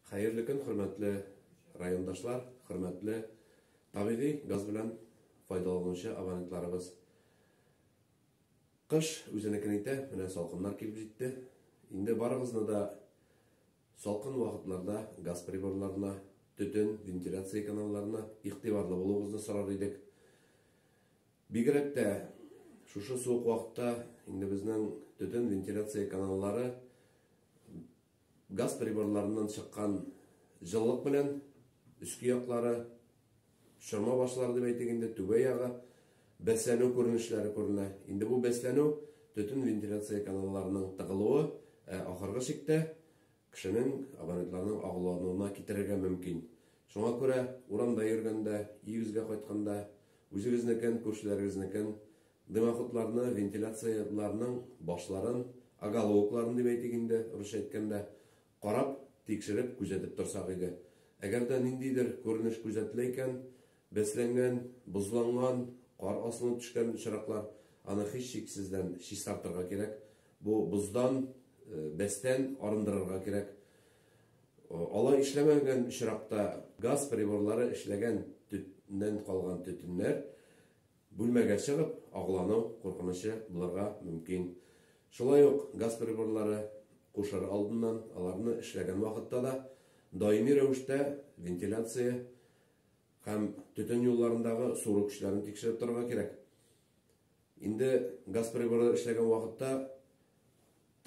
Хәерле көн, хөрмәтле райондашлар, хөрмәтле табигый газ белән файдаланучы абонентларыбыз. Кыш үзенекен итә, менә салкыннар килеп җитте. Инде барыгызны да салкын вакытларда газ приборларына, төтен, вентиляция каналларына игътибарлы булуыгызны сорар идек. Бигрәк тә шушы суык вакытта инде безнең төтен вентиляция каналлары газ приборларыннан чыккан җылылык белән өске яклары, чорма башлары дип әйтик инде, түбә ягы бәсләнү күренешләре күренә. Инде бу бәсләнү төтен вентиляция каналларының тыгылуы, ә ахыргы чиктә кешенең, абонентларның агулануына китерергә мөмкин. Шуңа күрә урамда йөргәндә, өегезгә кайтканда, үзегезнекен, күршеләрегезнекен дымоходларны, вентиляцияләрнең башларын, оголовокларын дип әйтик инде, русча әйткәндә, карап, тикшереп, күзәтеп торсак иде. Әгәр дә ниндидер күренеш күзәтелә икән, бәсләнгән, бозланган, кар асылынып төшкән очраклар, аны һичшиксездән чистартырга кирәк. Бу боздан, бәстән арындырырга кирәк. Алай эшләмәгән очракта газ приборлары эшләгән төтеннән калган төтеннәр бүлмәгә чыгып, агулану куркынычы булырга мөмкин. Шулай ук газ приборлары кушыр алдыннан, аларны эшләгән вакытта да даими рәвештә вентиляция һәм төтен юлларындагы сору көчләрен тикшереп торырга кирәк. Инде газ приборы эшләгән вакытта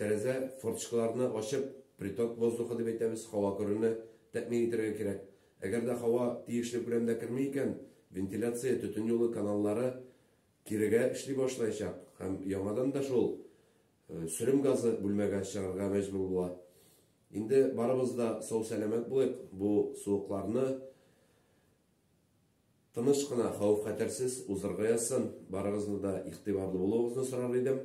тәрәзә форточкаларны ачып, приток воздуха дип әйтәбез, һава керүне тәэмин итәргә кирәк. Әгәр дә һава тиешле күләмдә керми икән, вентиляция төтен юлы каналлары кирегә эшли башлаячак һәм яңадан да шул сөрем газы бүлмәгә чыгарга мәҗбүр була. Инде барыбыз да сау-сәламәт булыйк, бу суыкларны тыныч кына, хәвеф-хәтәрсез узырга язсын. Барыгызны да игътибарлы булуыгызны сорар идем.